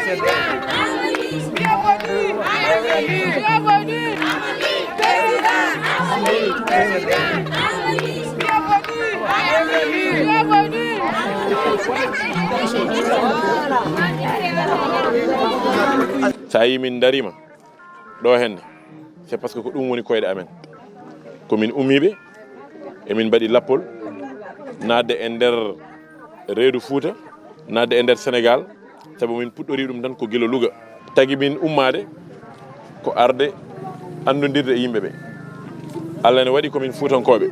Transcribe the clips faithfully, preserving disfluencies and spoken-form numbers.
So a yii min ndariima ɗo henne, c'est parce que ko ɗum woni koyɗe amen. Ko min ummiiɓe, emin mbaɗi lappol naatde e nder reedu Fuuta, naatde e nder Senegaal, sabu min puɗɗorii ɗum tan ko gila Luga. Tagi min ummaade ko arde anndondirde e yimɓe ɓe. Allah ne waɗi ko min Fuutankooɓe.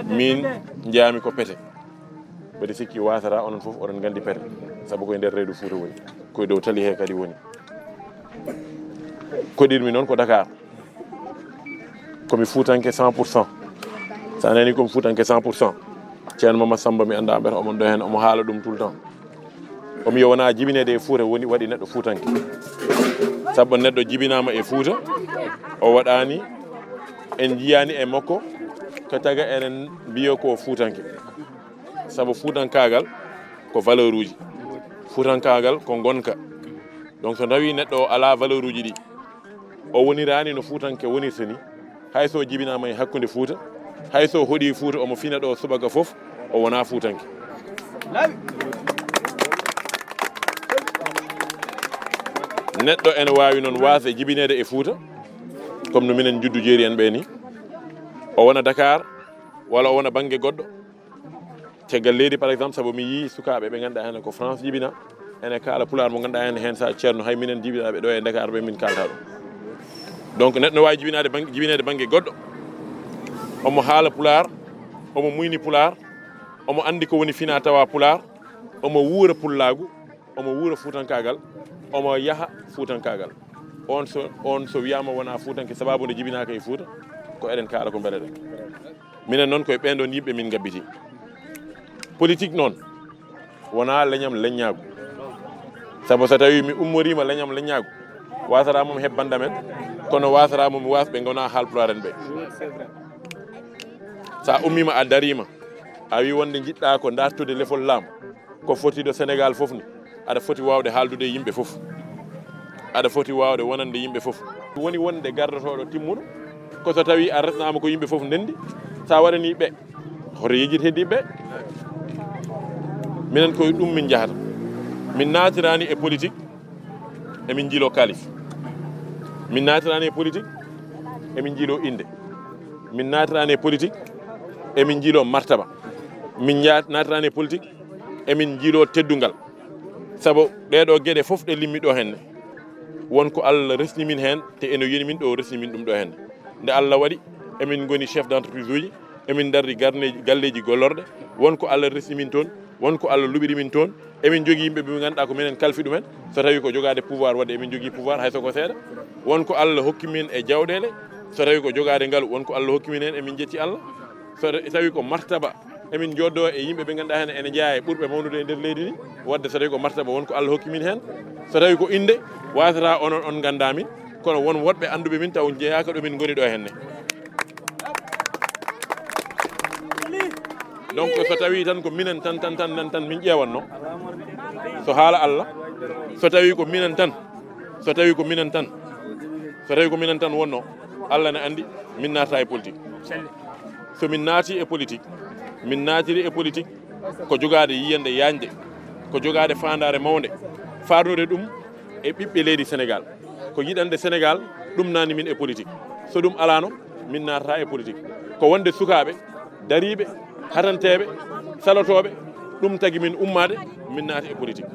Min njaami ko pete. Mbeɗa sikki wasata onon fof oɗon nganndi pete, sabu koye nder reedu Fuuta woni, koye dow tali he kadi woni. Koɗirmi noon ko Dakar. Komi Fuutanke cent pour cent. So a nani komi Fuutanke cent pour cent, Ceerno Mama Samba mi anndaa mbiyata omon ɗo heen, omo haala ɗum tout le temps. O wiya wonaa jibineede e Fuuta woni waɗi neɗɗo Fuutanke. Sabu neɗɗo jibinaama e Fuuta, o waɗaani, en njiyaani e makko ko taga enen mbiya ko Fuutanke. Sabu Fuutankaagal ko valeur uji. Fuutankaagal ko ngonka. Donc so tawi neɗɗo o alaa valeur uji ɗi, o woniraani no Fuutanke wonirta ni, hay so jibinaama e hakkunde Fuuta, hay so hoɗi Fuuta omo fina ɗo subaka fof, o wonaa Fuutanke. Neɗɗo ene waawi noon waasde jibineede e Fuuta, comme no minen njuddu jeeri en ɓe ni, o wona Dakar, walla o wona bannge goɗɗo, caggal leydi, par exemple, sabu mi yii sukaaɓe ɓe ngannduɗaa heen ko France jibina, ene kaala pulaar mo ngannduɗaa heen, heen sa ceerno, hay minen jibinaaɓe ɗo e Dakar ɓe min kaalta ɗum. Donc neɗɗo no waawi jibinaade bannge, jibineede bannge goɗɗo, omo haala pulaar, omo muyni pulaar, omo anndi ko woni fina tawa pulaar, omo wuura pullaagu, omo wuura fuutankaagal, omo yaha fuutankaagal. On so, on so wiyaama wonaa fuutanke sababu nde jibinaaka e Fuuta, ko eɗen kaala ko mbaɗeɗen. Minen noon koye ɓeen ɗoon yimɓe min ngabbiti. Politique noon wonaa leñam leññaagu. Sabu so tawii mi ummoriima leñam leññaagu, waasata mum heɓ bannda men, kono waasata mum waas ɓe ngonaa haalpulaar en ɓe. So a ummiima a dariima, a wii wonde njiɗɗaa ko dartude lefol laamu, ko foti ɗo Senegaal fof ni, aɗa foti waawde haaldude e yimɓe fof. Aɗa foti waawde wonande yimɓe fof. Woni wonde gardotooɗo timmuɗo, ko so tawii a resnaama ko yimɓe fof ndenndi, so a waɗanii ɓe, hoto yejjit heddiiɓe ɓe. Minen koye ɗum min njahata. Min naatiraani e politique, emin njiloo kaalis. Min naatiraani e politique, emin njiloo innde. Min naatiraani e politique, emin njiloo martaba. Min nja-, naatiraani e politique, emin njiloo teddungal. Sabu ɗee ɗoo geɗe fof ɗe limmi ɗo henne, won ko Allah resni min heen, te ene yoni min ɗo resni min ɗum ɗo henne. Nde Allah waɗi, emin ngoni chef d'entreprise uji, emin ndarri garneeji, galleeji gollorɗe, won ko Allah resni min toon, won ko Allah luɓiri min toon. Emin njogii yimɓe ɓe ngannduɗaa ko minen kalfi ɗumen. So tawii ko jogaade pouvoir waɗde, emin njogii pouvoir, hay so ko seeɗa. Won ko Allah hokki min e jawɗeele, so tawii ko jogaade ngalu, won ko Allah hokki min heen, emin njetti Allah. So tawii ko martaba, emin njooddoo e yimɓe ɓe ngannduɗaa heen ene njeyaa e ɓurɓe mawnude e nder leydi ndi. Waɗde so tawii ko martaba, won ko Allah hokki min heen. So tawii ko innde, waasata onon on nganndaa min, kono won woɗɓe annduɓe min taw njeyaaka ɗo min ngoni ɗo henne. Donc so tawii tan ko minen tan, tan, tan, tan, tan min ƴeewatno, so haala Allah, so tawii ko minen tan, so tawii ko minen tan, so tawii ko minen tan wonno, Allah ne anndi min naata e politique. So min naati e politique, min naatiri e politique ko jogaade yiyannde yaañde, ko jogaade faandaare mawnde, faarnude ɗum e ɓiɓɓe leydi Senegaal. Ko yiɗande Senegaal, ɗum naatni min e politique. So ɗum alaano, min naatata e politique. Ko wonde sukaaɓe dariiɓe, hatanteeɓe, salotooɓe, ɗum tagi min ummaade, min naati e politique.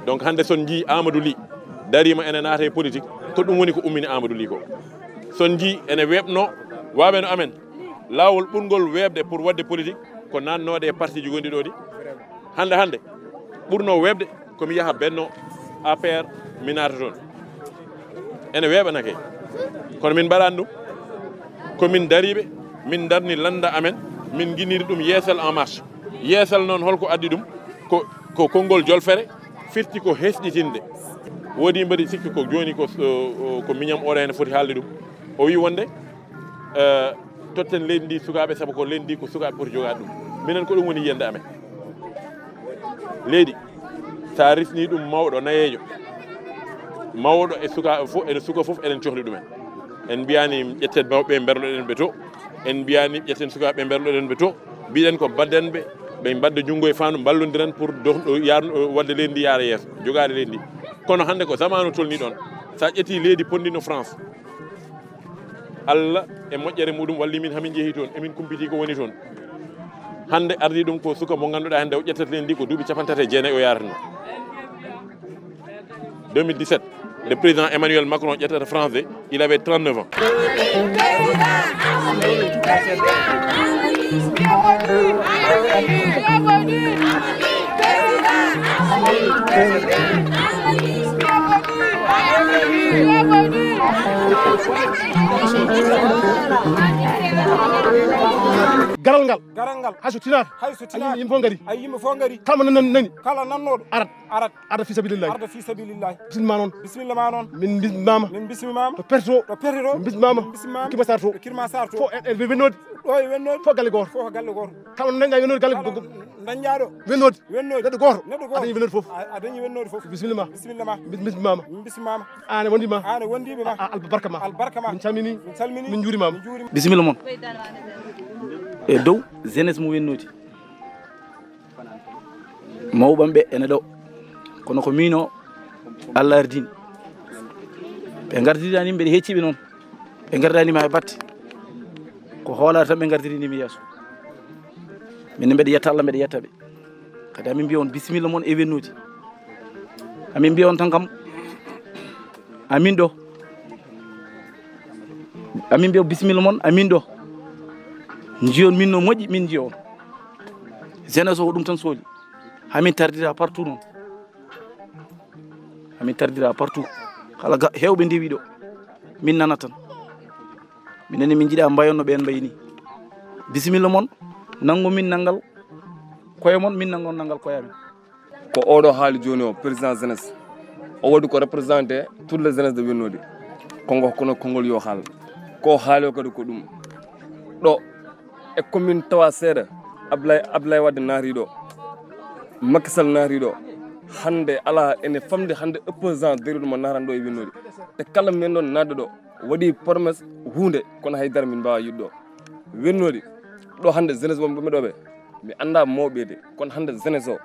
Donc hannde so on njii Amadou Ly dariima ene naata e politique, ko ɗum woni ko ummini Amadou Ly ko. So on njii ene weeɓno, waaweno amen, laawol ɓurngol weeɓde pour waɗde politique, ko naatnoode e parti ji gonɗi ɗo ɗi. Hannde hannde, ɓurno weeɓde ko mi yaha Benno, A P R, mi naata toon. Ene weeɓana kay. Kono min mbaɗaani ɗum. Ko min dariiɓe, min ndarni lannda amen, min nginniri ɗum Yeesal en Marche. Yeesal noon, holko addi ɗum? Ko, ko konngol jolfere, firti ko hesɗitinde. Woodi mbaɗi sikki ko jooni ko, ko miñam oɗo heen foti haalde ɗum. O wii wonde, eh, totten leydi ndi sukaaɓe, sabu ko leydi ndi ko sukaaɓe poti jogaade ɗum. Minen ko ɗum woni yiyannde amen. Leydi, so a risnii ɗum mawɗo nayeejo, Mawɗo e suka fof, ene suka fof eɗen cohli ɗumen. En mbiyani ƴetten mawɓe ɓe mberloɗen ɓe to. En mbiyani ƴetten sukaaɓe ɓe mberloɗen ɓe to. Mbiɗen ko badden ɓe, ɓe mbadda junngo e faandu, mballondiren pour do-, do-, yaar-, wadde leydi ndi yaara yeeso, jogaade leydi ndi. Kono hannde ko zamaanu tolni ɗoon. So a ƴetti leydi ponndi no France, Allah e moƴƴere muɗum walli min hamin njehi toon, emin kumpiti ko woni toon. Hannde ardii ɗum ko suka mo ngannduɗaa hannde o ƴettata leydi ndi ko duuɓi capanɗe tati e jeenayi o yaratno. Deux mille dix-sept, le président Emmanuel Macron ƴettata France de, il avait trente-neuf ans. Garal ngal. Garal ngal. Hay so tinaaka. Hay so tinaaka. Yimɓe fof ngari. Ay, yimɓe fof ngari. Kala mo nan-, nani. Kala nannooɗo. Arat. Arat. Arda fi sabilillahi. Arda fi sabilillahi. Bisimilla noon. Bisimilla ma noon. Min bismimama. Min bismimama. To Perto. To Perto. Min bismimama. Min bismimama. Kirma Sarr to. To Kirma Sarr to. Fof e, e wennoode. Ɗo e wennoode. Fof galle gooto. Fof galle gooto. Kala mo dañɗa wennoode galle. Kala go-, go-, dañɗa ɗo. Wennoode. Wennoode. Neɗɗo gooto. Neɗɗo gooto. A dañi wennoode fof. A, a dañi wennoode fof. Bisimilla ma. Bisimilla ma. Min bismimama. Min bismimama. An e wondiɓe ma. An e wondiɓe ma. A, a, albarka ma. Albarka ma. Min calmini. Min calmini. Min juurima. Min juurima. Bisimilla mon. E dow jeunesse mo wennoodi. Mawɓe am ɓe ene ɗo. Kono ko miin o Allah ardini. Ɓe ngardiridani mbeɗa hecciɓe noon. Ɓe ngardiridani ma e batte. Ko hoolaare tan ɓe ngardirini mi yeeso. Min mbeɗa yetta Allah, mbeɗa yetta ɓe. Kadi amin mbiya on bisimilla mon e wennoodi. Amin mbiya on tan kam, amin ɗo. Amin mbiya bisimilla mon, amin ɗo. Njiyon min no moƴƴi, min njiya on. Jeunesse o ko ɗum tan sohli. Hamin tardira partout noon. Hamin tardira partout. Kala ga-, heewɓe ndewi ɗo. Min nana tan. Min nani min njiɗa mbayon no ɓeen mbayi ni. Bisimilla mon, nanngu min nanngal koye mon, min nanngon nanngal koye amen. Ko oɗo haali jooni o, président jeunesse. O waɗi ko représenté toute les jeunesse de Wennoodi. Kongo kono konngol yo haal. Ko haali o kadi ko ɗum. Ɗo e commune tawa seeɗa, Ablaye, Ablaye Wade naati ɗo. Macky Sall naati ɗo. Hannde alaa ene famɗi hannde opposant dariiɗo mo naatan ɗo e Wennoodi. Te kala men ɗon naatde ɗo, waɗi promesse huunde, kono hay dara min mbaawa yiɗde ɗo. Wennoodi, ɗo hannde jeunesse wonɓe ɗo ɓe, mi anndaa mawɓe de, kono hannde jeunesse o,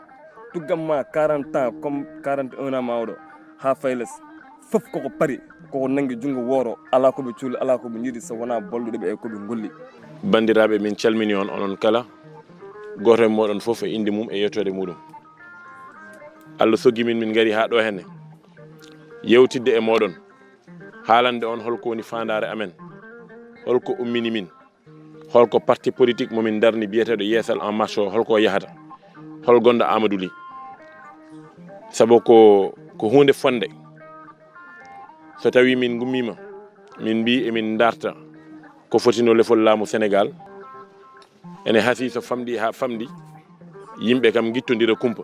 tuggam ma quarante ans comme quarante et un ans ma oɗo, haa fay les, fof koko pari, koko nanngi junngo wooro, alaa ko ɓe cuuli, alaa ko ɓe njiɗi, so wonaa bollude ɓe e ko ɓe ngolli. Banndiraaɓe, min calmini on, onon kala, gooto e mooɗon fof e innde mum e yettoode muɗum. Allah soggi min, min ngari haa ɗo henne, yewtidde e mooɗon, haalande on holko woni faandaare amen, holko ummini min, holko parti politique mo min darni biyeteeɗo Yeesal en Marche o, holko yahata, hol gonɗo Amadou Ly. Sabu ko, ko huunde fonnde. So tawi min ngummiima, min mbii emin darta ko fotino lefol laamu Senegaal, ene hasii so famɗi haa famɗi, yimɓe kam ngittondira kumpa.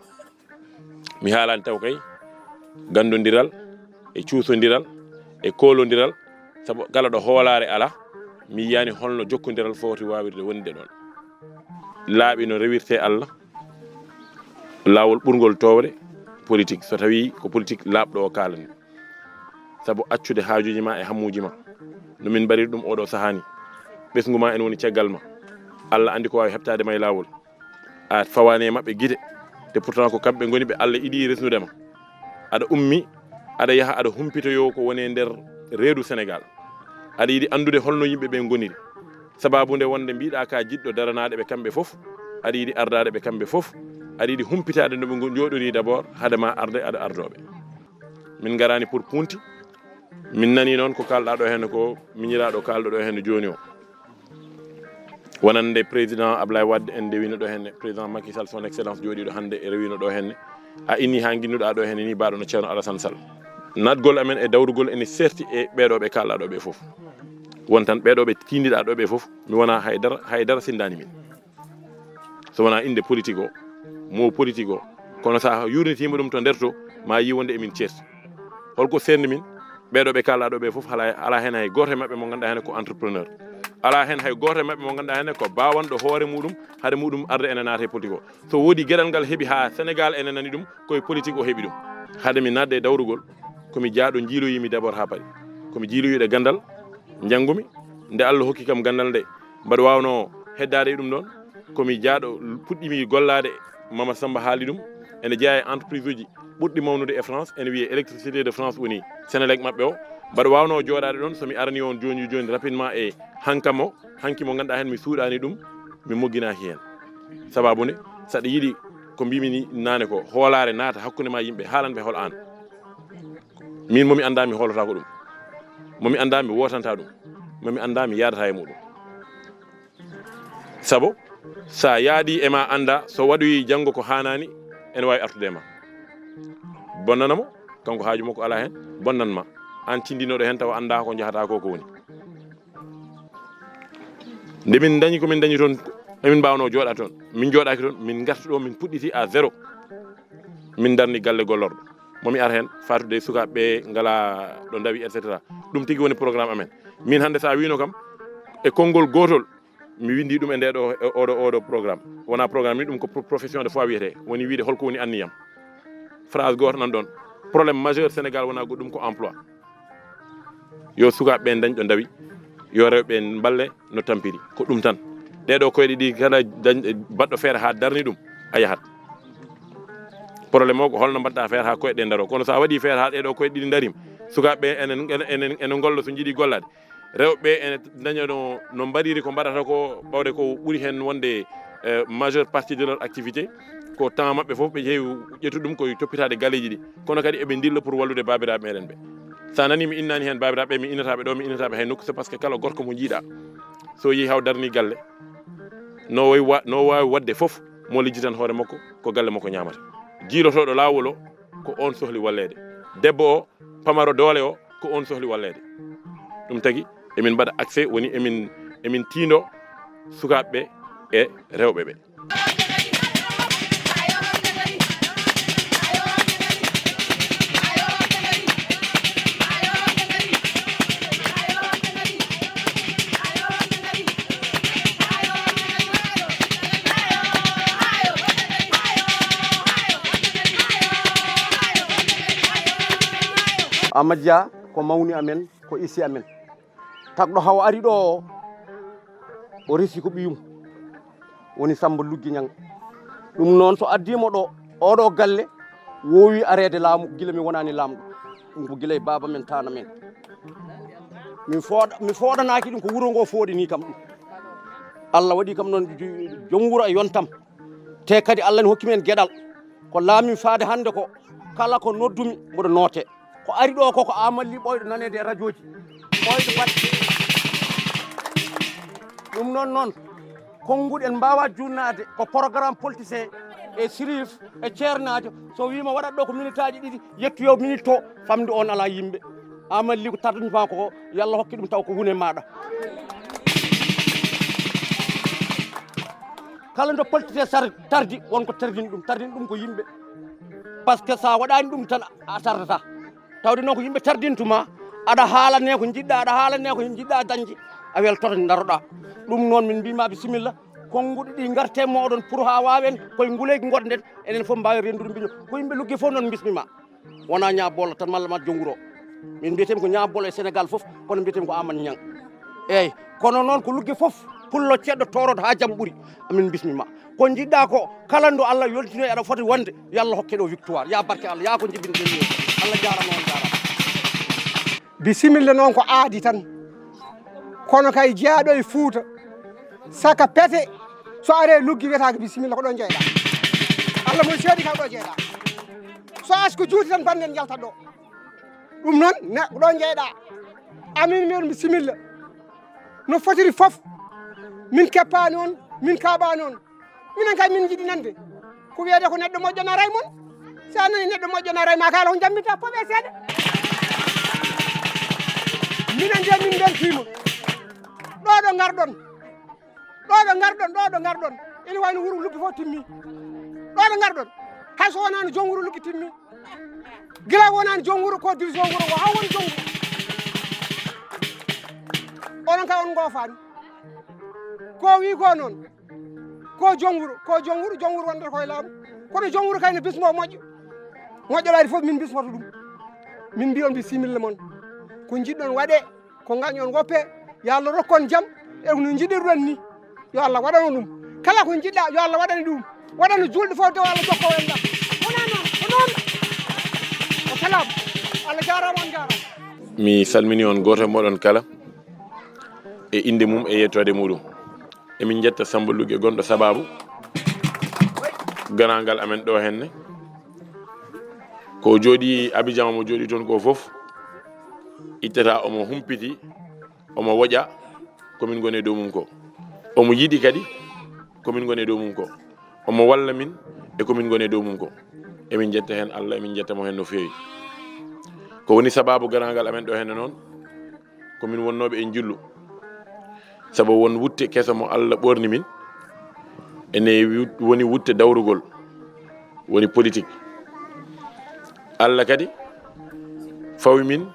Mi haalani taw kay ganndondiral e cuusondiral e koolondiral, sabu kala ɗo hoolaare alaa, mi yiyaani holno jokkondiral foti waawirde wonde ɗoon. Laaɓi no rewirtee Allah, laawol ɓurngol toowde politique, so tawii ko politique laaɓɗo o kaalani. Sabu accude haajuuji ma e hammuuji ma, no min mbariri ɗum oɗo sahaa ni. Ɓesngu ma ene woni caggal ma. Allah anndi ko waawi heɓtaade ma e laawol. A fawaani e maɓɓe gite. Te pourtant ko kamɓe ngoni ɓe Allah yiɗi resnude ma. Aɗa ummi, aɗa yaha, aɗa humpitoyo ko woni e nder reedu Senegaal. Aɗa yiɗi anndude holno yimɓe ɓe ngoniri. Sababu nde wonde mbiɗa ka jiɗɗo daranaade ɓe kamɓe fof, aɗa yiɗi ardaade ɓe kamɓe fof, aɗa yiɗi humpitaade no ɓe ngo-, njooɗori d'abord, hade ma arde aɗa ardoo ɓe. Min ngaraani pour punti. Min nani noon ko kaalɗa ɗo henne ko, miñiraaɗo kaalɗo ɗo henne jooni o. Wonande président Ablaye Wade en ndewino ɗo henne, président Macky Sall, son excellence jooɗiiɗo hannde e rewino ɗo henne. A inni haa nginnuɗa ɗo henne ni, baaɗo no Ceerno Alassane Sall. Naatgol amen e dawrugol ene serti e ɓeeɗo ɓe kaalɗa ɗo ɓe fof. Won tan ɓeeɗo ɓe tiindiɗa ɗo ɓe fof, mi wona haydara, haydara sinndani min. So wona innde politique o, mo politique o, kono sa yurnitiima ɗum to nder to, ma yi wonde emin ceerti. Holko serni min? Ɓeeɗo ɓe kaalɗa ɗo ɓe fof, alaa, alaa heen hay gooto e maɓɓe mo ngannduɗaa heen ko entrepreneur. Alaa heen hay gooto e maɓɓe mo ngannduɗaa heen ko baawanɗo hoore muɗum, hade muɗum arde ene naata e politique o. So woodi geɗal ngal heɓi haa Senegaal ene nani ɗum, koye politique o heɓi ɗum. Hade mi naatde e dawrugol, Ko mi jaaɗo jiiloyimi d'abord haa paɗi. Ko mi jiiloyiiɗo ganndal, njanngumi. Nde Allah hokki kam ganndal nde, mbaɗa waawnoo heddaade e ɗum ɗoon. Ko mi jaaɗo puɗɗimi gollaade, Mama Samba haali ɗum, ene jeyaa e entreprise uji ɓurɗi mawnude e France, ene wiyee Électricité de France woni Senelec maɓɓe o. Mbaɗa waawnoo jooɗaade ɗoon, so mi aranii on jooni jooni rapidement e hankam o, hanki mo ngannduɗaa heen mi suuɗaani ɗum, mi mogginaaki heen. Sabaabu nde, so aɗa yiɗi ko mbimi ni naane ko, hoolaare naata hakkunde ma yimɓe, haalan ɓe hol aan. Min mo mi anndaa mi hoolata ko ɗum, mo mi anndaa mi wootanta ɗum, mo mi anndaa mi yaadata e muɗum. Sabu so a yaadi e ma anndaa, so waɗoyi janngo ko haanaani, ene waawi artude e ma. Bonnana mo, kanko haaju makko alaa heen, bonnan ma. Aan tinndinooɗo heen tawa anndaa ko njahata ko ko woni. Nde min dañi ko min dañi toon, emin mbaawnoo jooɗaade toon. Min njooɗaaki toon, min ngarti ɗo, min puɗɗiti à zéro. Min ndarni galle gollorɗo. Mo mi ara heen, fatude e sukaaɓe ɓe ngalaa ɗo ndawi, et cetera. Ɗum tigi woni programme amen. Min hannde so a wiino kam, e konngol gootol, mi winndi ɗum e nde ɗo, e oɗo, oɗo programme. Wonaa programme ni, ɗum ko pro-, profession de foi wiyetee. Woni wiide holko woni anniyam. Phrase gooto nan ɗoon. Problème majeur Sénégal wonaa goɗɗum ko emploi. Yo sukaaɓe ɓe ndañ ɗo ndawi. Yo rewɓe ɓe mballe no tampiri. Ko ɗum tan. Ɗee ɗo koyɗe ɗiɗi kala dañ-, baɗɗo feere haa darni ɗum, a yahat. Problème o ko holno mbaɗta feere haa koyɗe ɗe ndaro. Kono so a waɗi feere haa ɗee ɗo koyɗe ɗiɗi ndariima, sukaaɓe ɓe ene, ene, ene, ene ngolla so njiɗi gollaade. Rewɓe ɓe ene ndaña no, no mbaɗiri ko mbaɗata ko, ɓawde ko ɓuri heen wonde, eh, majeure partie de leur activité, ko temps maɓɓe fof ɓe ƴeewi ƴettu ɗum ko e toppitaade galleeji ɗi. Kono kadi eɓe ndilla pour wallude baabiraaɓe meɗen ɓe. So a nanii mi innaani heen baabiraaɓe ɓe, mi innata ɓe ɗo, mi innata ɓe hay nokku, c'est parce que kala gorko mo njiiɗa, so yehi haw darni galle, no way wa-, no waawi waɗde fof, mo lijjitan hoore makko, ko galle makko ñaamata. Jiilotooɗo laawol o, ko oon sohli walleede. Debbo o, pamaro doole o, ko oon sohli walleede. Ɗum tagi, emin mbaɗa accès, woni emin, emin tiindo sukaaɓe ɓe e rewɓe ɓe. Amadou Dia ko mawni amen, ko isi amen. Tagɗo hawa ari ɗo o, o resi ko ɓiyum. Woni Samba Luggi Ñang. Ɗum noon so addiimo ɗo, oɗo galle woowi areede laamu gila mi wonaani laamɗo. Ɗum ko gila e baaba men, taana men. Mi fooɗa-, mi fooɗanaaki ɗum ko wuro ngo fooɗi ni kam ɗum. Allah waɗi kam noon ju-, joom wuro e yontam. Te kadi Allah ne hokki men geɗal. Ko laami faade hannde ko kala ko noddumi mboɗo noote. Ko ari ɗo ko, ko Amadou Ly ɓooyɗo naneede e rajooji. Ɓooyɗo waɗde. Ɗum noon noon, konnguɗi en mbaawaa juutnaade ko programme politicien e sirif e ceernaajo. So wiima waɗat ɗo ko minitaaji ɗiɗi, yettu yo minit to, famde on alaa yimɓe. Amadou Ly ko tardinta ko, yo Allah hokke ɗum taw ko huune maaɗa. Kala ndo politicien sar-, tardi, won ko tardini ɗum, tardini ɗum ko yimɓe. Parce que so a waɗaani ɗum tan, a tardata. Tawde noon ko yimɓe tardintuma, aɗa haalane ko njiɗɗa, aɗa haalane ko njiɗɗa dañde, a weltoto ndaroɗa. Ɗum noon min mbima bisimilla, konnguɗi ɗi ngarte mooɗon pour haa waawen koye nguleyki ngonɗen, enen fof mbaawi renndude mbiño. Ko yimɓe Lugge fof noon mbismima. Wonaa Ñaa Boolo tan malla maa joom wuro. Min mbiyetemi ko Ñaa Boolo e Sénégal fof, kono mbiyetemi ko Amadou Ñang. Eeyi, kono noon ko Lugge fof, pullo ceɗɗo tooroto haa jam ɓuri. Amin mbismima. Ko njiɗɗa ko, kala ndo Allah yoltino aɗa foti wonde, yo Allah hokke ɗo victoire. Ya barke Allah, ya ko jibinɗen ni. Allah jaarama, on jaarama. Bisimilla noon ko aadi tan. Kono kay jeyaaɗo e Fuuta, saka pete, so are Luggi wiyata ko bisimilla ko ɗo jeyɗa. Allah mo seedi ka ɗo jeyɗa. So as ko juuti tan banden jalta ɗo. Ɗum noon, ne, ko ɗo jeyɗa. Amin, min bisimilla. No fotiri fof. Min keppani on, min kaɓani on. Minen kay min jiɗi nande. Ko wiyede ko neɗɗo moƴƴo na ray mon. Si a nani neɗɗo moƴƴo na ray ma, kala ko jambita, poɓe seeɗa. Minen de min beltima. Ɗo ɗo ngarɗon. Ɗo ɗo ngarɗon, ɗo ɗo ngarɗon. Ina wayno wuro Luggi fof timmi. Ɗo ɗo ngarɗon. Hay so wonano joom wuro Luggi timmi. Gila wonani joom wuro ko division wuro ngo, haw woni joom wuro. Onon kay on ngofani. Ko wi ko noon. Ko joom wuro, ko joom wuro, joom wuro wonde koye laamu. Kono joom wuro kay ne bismo moƴƴo. Moƴƴo laaɗi fof min bismoto ɗum. Min mbiya on mi similla mon. Ko njiɗɗon waɗe, ko ngañ on woppe, yo Allah rokku on jam, e no njiɗirɗon ni. Yo Allah waɗan on ɗum. Kala ko njiɗɗa, yo Allah waɗan ɗum. Waɗan julɗo fof, taw Allah jokka on enɗam. Wona noon, ko noon. Wa salam. Allah jaaraama, on jaaraama. Mi salmini on gooto e mooɗon kala e innde mum e yettoode muɗum. Emin njetta Samba Lugge gonɗo sababu garaangal amen ɗo henne. Ko jooɗi Abidjan, omo jooɗi toon ko fof ittata, omo humpiti, omo woƴa ko min ngoni e dow mum ko. Omo yiɗi kadi ko min ngoni e dow mum ko. Omo walla min e ko min ngoni e dow mum ko. Emin njetta heen Allah, emin njetta mo heen no feewi. Ko woni sababu garaangal amen ɗo henne noon, ko min wonnooɓe e njillu. Sabu won wutte keso mo Allah ɓoorni min, ene wi-, woni wutte dawrugol, woni politique. Allah kadi fawi min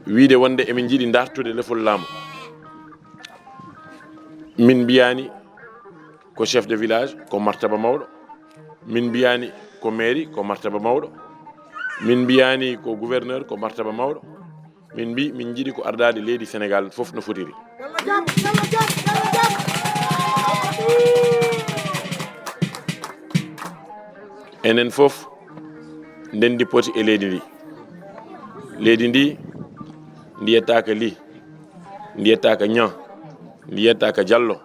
wiide wonde emin njiɗi dartude lefol laamu. Min mbiyaani ko chef de village, ko martaba mawɗo. Min mbiyaani ko mairie, ko martaba mawɗo. Min mbiyaani ko gouverneur, ko martaba mawɗo. Min mbi, min njiɗi ko ardaade leydi Sénégal fof no fotiri. Enen fof ndenndi poti e leydi ndi. Leydi ndi, ndi yettaaka Ly, ndi yettaaka Niang, ndi yettaaka Diallo,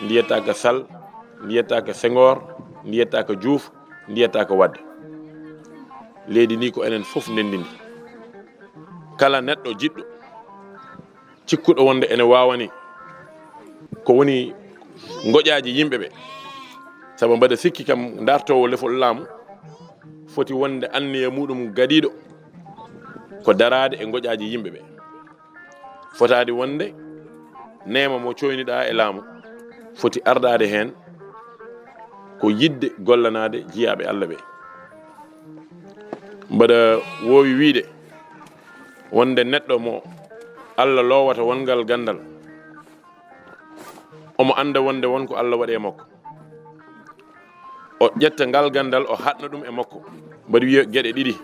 ndi yettaaka Sall, ndi yettaaka Senghor, ndi yettaaka Diouf, ndi yettaaka Wade. Leydi ndi ko enen fof ndenndi ndi. Kala neɗɗo jiɗɗo, cikkuɗo wonde ene waawani ko woni ngoƴaaji yimɓe ɓe, sabu mbaɗa sikki kam dartoowo lefol laamu foti wonde anniya muɗum gadiiɗo ko daraade e ngoƴaaji yimɓe ɓe. Fotaade wonde neema mo coyniɗaa e laamu foti ardaade heen ko yiɗde gollanaade jiyaaɓe Allah ɓe. Mbaɗa woowi wiide wonde neɗɗo mo Allah loowata wongal ganndal, omo annda wonde won ko Allah waɗi e makko. O ƴetta ngal ganndal, o haɗna ɗum e makko. Mbaɗa wiya geɗe ɗiɗi.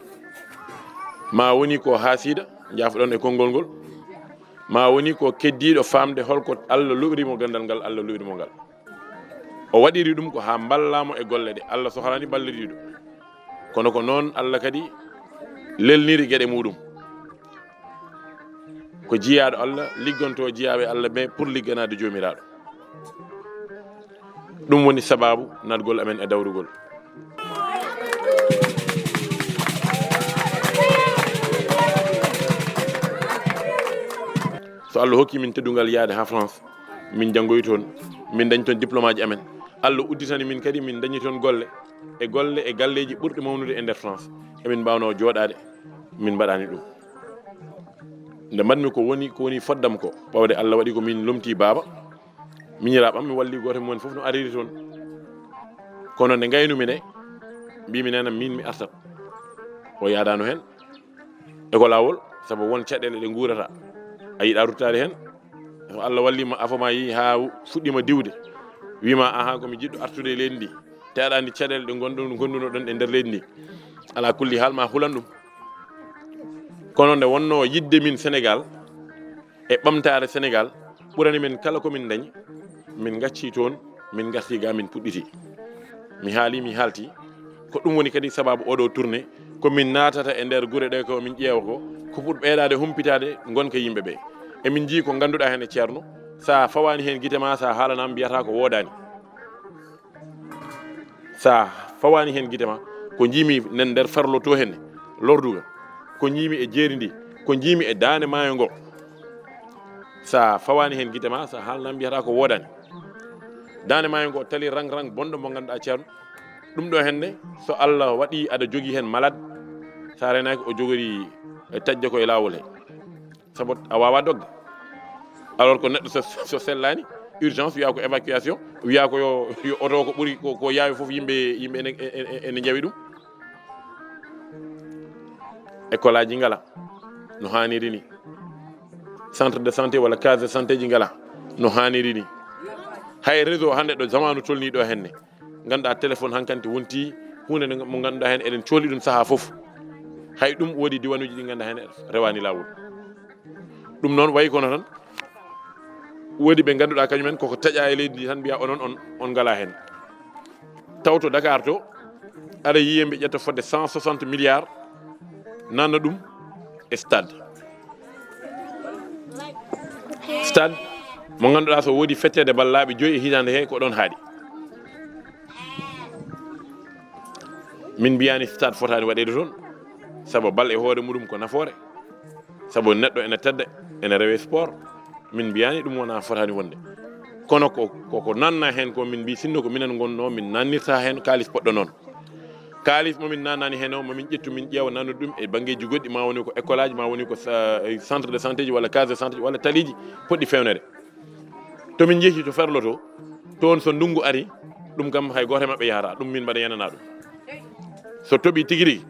Ma woni ko haasida, njaafoɗon e konngol ngol. Ma woni ko keddiiɗo faamde holko Allah luɓiri mo ganndal ngal, Allah luɓiri mo ngal. O waɗiri ɗum ko haa mballa mo e golle ɗe. Allah sohlaani ballodiiɗo. Kono ko noon Allah kadi lelniri geɗe muɗum. Ko jiyaaɗo Allah, liggontoo jiyaaɓe Allah ɓe pour ligganaade Joomiraaɗo. Ɗum woni sabaabu naatgol amen e dawrugol. So Allah hokki min teddungal yaade haa France, min janngoyi toon, min dañi toon diplôme aji amen. Allah udditani min kadi, min dañi toon golle, e golle, e galleeji ɓurɗi mawnude e nder France. Emin mbaawnoo jooɗaade, min mbaɗaani ɗum. Nde mbaɗmi ko woni, ko woni foddam ko, ɓawde Allah waɗi ko min lomtii baaba, miñiraaɓe am, mi walli gooto e mumen fof no ariri toon. Kono nde ngaynumi nde, mbimi, "Neene, min mi artat." O yaadaano heen. E ko laawol, sabu won caɗeele ɗe nguurata. A yiɗaa ruttaade heen. So Allah walliima, afo ma yii haa fuɗɗiima diwde. Wiima, "Ahan, ko mi jiɗɗo artude e leydi ndi." Te aɗa anndi caɗeele ɗe ngonɗon, ngondunoɗon e nder leydi ndi. Alaa kulli haal, ma hulan ɗum. Kono nde wonnoo yiɗde min Senegaal, e ɓamtaare Senegaal ɓurani men kala ko min ndañi, min ngacci toon, min ngarti ga, min puɗɗiti. Mi haali, mi haalti. Ko ɗum woni kadi sababu oɗo tournée, ko min naatata e nder gure ɗe, ko min ƴeewa ko, ko pour ɓeydaade humpitaade ngonka yimɓe ɓe. Emin njii ko ngannduɗaa heen e Ceerno, sa fawaani heen gite ma, sa haalanaama, mbiyata ko woodaani. Sa fawaani heen gite ma, ko njiimi nen nder farlo to henne, lorduga, ko njiimi e jeeri ndi, ko njiimi e daande maayo ngo, sa fawaani heen gite ma, sa haalanaama, mbiyata ko woodaani. Daande maayo ngo tali rang rang bonɗo mo ngannduɗaa, Ceerno. Ɗum ɗo henne, so Allah waɗi aɗa jogii heen malade, sa reenaaki, o jogori e taƴde ko e laawol he. Sabu a waawaa dogde. Alors ko neɗɗo so, so sellaani, urgence, wiyaa ko évacuation, wiyaa ko yo, yo oto ko ɓuri ko, ko yaawi fof, yimɓe, yimɓe ene, ene, ene njawi ɗum. École aji ngala no haaniri ni. Centre de santé walla case de santé ji ngala no haaniri ni. Hay réseau hannde ɗo zamanu tolni ɗo henne, ngannduɗaa téléphone hankanti wonti huunde nde mo ngannduɗaa heen eɗen cohli ɗum sahaa fof. Hay ɗum woodi diwanuuji ɗi ngannduɗaa heen rewaani laawol. Ɗum noon wayi kono tan woodi ɓe ngannduɗaa kañumen koko taƴa e leydi ndi tan mbiya onon on, on ngalaa heen. Taw to Dakar to, aɗa yiya ɓe ƴetta fodde cent soixante milliards nanna ɗum e stade. Stade mo ngannduɗaa so woodi fetteede bal laabi joyi e hitaande he ko ɗon haaɗi. Min mbiyaani stade fotaani waɗeede toon, sabu bal e hoore muɗum ko nafoore, sabu neɗɗo ene tedda, ene rewe sport. Min mbiyaani ɗum wona fotaani wonde. Kono ko, ko, ko nanna heen ko min mbi sinno ko minen ngonnoo, min nannirta heen kaalis poɗɗo noon. Kaalis mo min nannani heen o, mo min ƴettu min ƴeewa nannude ɗum e banngeeji goɗɗi, ma woni ko école aji, ma woni ko sa-, centre de santé ji walla case de santé ji walla taliiji poɗɗi fewnede. To min njehi to ferloto, toon so ndunngu ari, ɗum kam hay gooto e maɓɓe yahata, ɗum min mbaɗa yenana ɗum. So toɓi tigi rigi,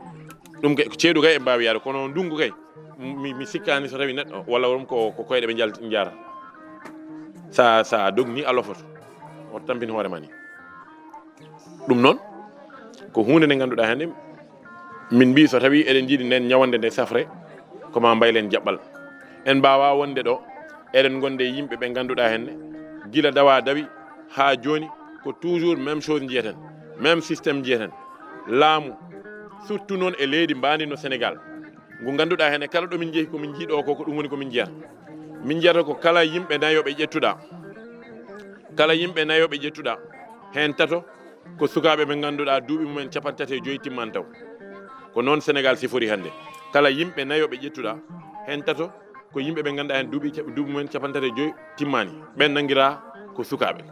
ɗum kay, ko ceeɗu kay e mbaawi yaade, kono ndunngu kay, mi, mi sikkaani so tawi neɗɗo walla won ko, ko koyɗe ɓe njal-, njara. Sa, sa dogni a lofoto, o tampin hoore ma ni. Ɗum noon, ko huunde nde ngannduɗaa heen, min mbi so tawi eɗen njiɗi nden ñawande nde safre, ko ma mbaylen jaɓɓal. En mbaawa wonde ɗo, eɗen ngonde e yimɓe ɓe ngannduɗaa heen, gila dawa dawi haa jooni, ko toujours même chose njiyeten, même système njiyeten. Laamu, surtout noon e leydi mbaandi no Sénégal, ngu ngannduɗaa heen kala ɗo min njehi ko min njiiɗo ko, ko ɗum woni ko min njiyata. Min njiyata ko kala yimɓe nayo ɓe ƴettuɗa, kala yimɓe nayo ɓe ƴettuɗa, heen tato ko sukaaɓe ɓe ngannduɗaa duuɓi mumen capanɗe tati e joyi timmaani taw. Ko noon Sénégal sifori hannde. Kala yimɓe nayo ɓe ƴettuɗa, heen tato ko yimɓe ɓe ngannduɗaa heen duuɓi cap-, duuɓi mumen capanɗe tati e joyi timmaani. Ɓen nanngiraa ko sukaaɓe.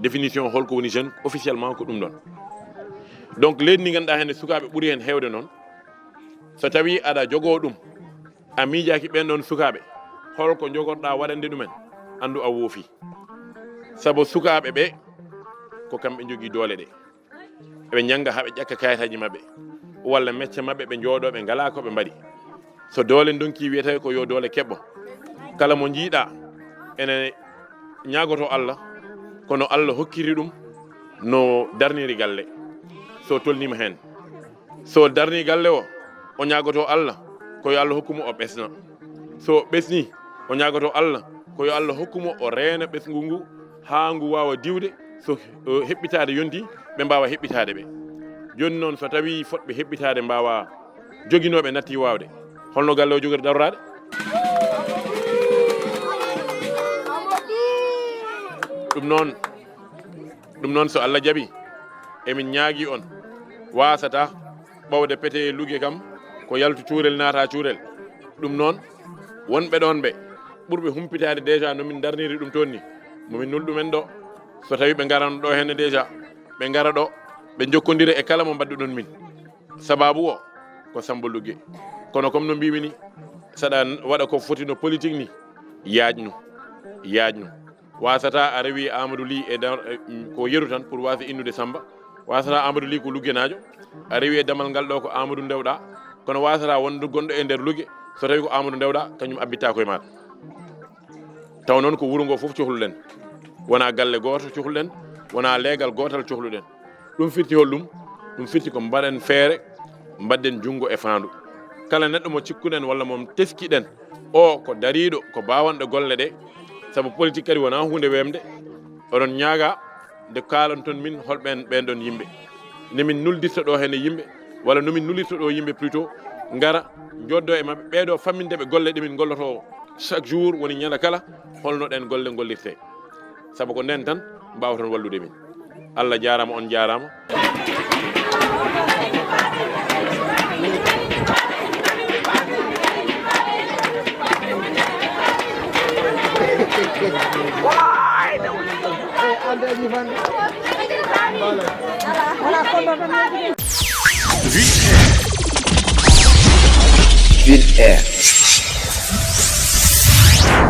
Définition holko woni jeune officiellement ko ɗum ɗon. Donc leydi ndi ngannduɗaa heen sukaaɓe ɓuri heen heewde noon. So tawii aɗa jogoo ɗum, a miijaaki ɓeen ɗoon sukaaɓe, holko njogorɗaa waɗande ɗumen? Anndu a woofii. Sabu sukaaɓe ɓe, ko kamɓe njogii doole ɗe. Eɓe njannga haa ɓe ƴakka kayitaaji maɓɓe, walla mecce maɓɓe, ɓe njooɗoo, ɓe ngalaa ko ɓe mbaɗi. So doole ndonki, wiyetee ko yo doole keɓɓo. Kala mo njiiɗaa ene ñaagotoo Allah, kono Allah hokkiri ɗum no darniri galle, so tolniima heen. So darnii galle o, o ñaagotoo Allah, ko yo Allah hokku mo o ɓesna. So ɓesnii, o ñaagotoo Allah, ko yo Allah hokku mo o reena ɓesngu ngu haa ngu waawa diwde. So, eh, heɓɓitaade yontii, ɓe mbaawa heɓɓitaade ɓe. Jooni noon, so tawii fotɓe heɓɓitaade mbaawaa, joginooɓe nattii waawde, holno galle o jogori daroraade? Ɗum noon, Ɗum noon, so Allah jaɓii, emin ñaagii on, waasataa ɓawde pete e lugge kam, ko yaltu cuurel, naata cuurel. Ɗum noon, wonɓe ɗoon ɓe, ɓurɓe humpitaade déjà no min ndarniri ɗum toon ni, mo min nul ɗumen ɗo, so tawii ɓe ngarano ɗo henne déjà, ɓe ngara ɗo, ɓe njokkondira e kala mo mbaɗduɗon min. Sabaabu o, ko Sammba Lugge. Kono comme no mbiimi ni, saɗa waɗa ko foti no politique ni, yaajnu, yaajnu. Wasata a rewi Amadou Ly e da-, e, mm, ko yeru tan pour wasa innude Samba. Wasata Amadou Ly ko luggenaajo. A rewi e damal ngal ɗo ko Amadou Ndewɗa. Kono wasata wonde gonɗo e nder lugge, so tawi ko Amadou Ndewɗa, kañum abbitta koye maɗa. Taw noon ko wuro ngo fof cohluɗen. Wona galle gooto cohluɗen, wona leegal gootal cohluɗen. Ɗum firti hol ɗum? Ɗum firti ko mbaɗen feere, mbaɗden junngo e faandu. Kala neɗɗo mo cikkuɗen walla mo teskiɗen, o ko dariiɗo, ko baawanɗo golle ɗe, sabu politique kadi wonaa huunde weemde. Oɗon ñaaga nde kaalon toon min hol ɓeen, ɓeen ɗoon yimɓe. Nde min nuldirta ɗo heen e yimɓe, walla no min nulirta ɗo yimɓe plutôt, ngara, njooddoo e maɓɓe, ɓeeɗo famminde ɓe golle ɗe min ngolloto chaque jour, woni ñande kala, holno ɗeen golle ngollirtee. Sabu ko ndeen tan mbaawaton wallude min. Allah jaaraama, on jaaraama. Ville Air.